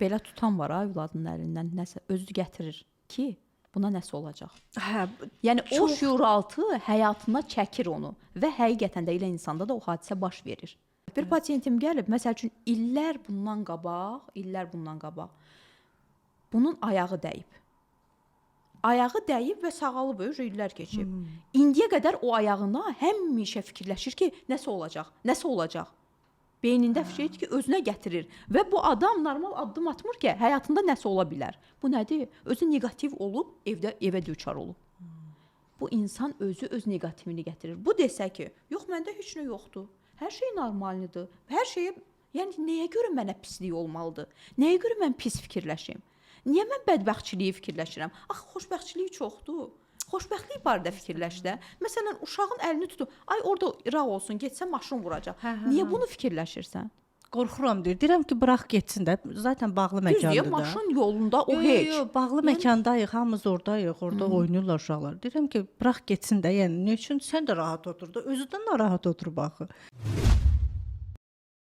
Belə tutan var ha övladının əlindən nəsə özü gətirir ki, buna nəsə olacaq. Hə, Yəni o şüuraltı həyatına çəkir onu və həqiqətən də elə insanda da o hadisə baş verir. Bir pasiyentim gəlib, məsəl üçün illər bundan qabaq, illər bundan qabaq bunun ayağı dəyib. Ayağı dəyib və sağalıb, öyle illər keçib. İndiyə qədər o ayağına həmişə fikirləşir ki, nəsə olacaq, nəsə olacaq. Beynində şeydir ki, özünə gətirir və bu adam normal addım atmır ki, həyatında nəsə ola bilər. Bu nədir? Özü neqativ olub, evdə evə düçar olub. Bu insan özü öz neqativini gətirir. Bu desə ki, yox məndə heç nə yoxdur. Hər şey normaldır. Hər şeyə, yəni nəyə görə mənə pislik olmalıdır? Nəyə görə mən pis fikirləşim? Niyə mən bədbəxtçiliyi fikirləşirəm? Axı xoşbəxtçilik çoxdur. Xoşbəxtlik barədə fikirləş də. Məsələn, uşağın əlini tutub, ay orada iraq olsun, getsə maşın vuracaq. Hə, hə, Niyə bunu fikirləşirsən? Qorxuram deyir. Deyirəm ki, burax getsin də. Zaten bağlı Düz məkandır deyə da. maşın yolunda o Yo, heç. Yo, yo, bağlı məkandayıq, hamımız ordayıq, orada oynayırlar uşaqlar. Deyirəm ki, burax getsin də, yəni nə üçün sən də rahat otur da, özü də narahat oturub axı.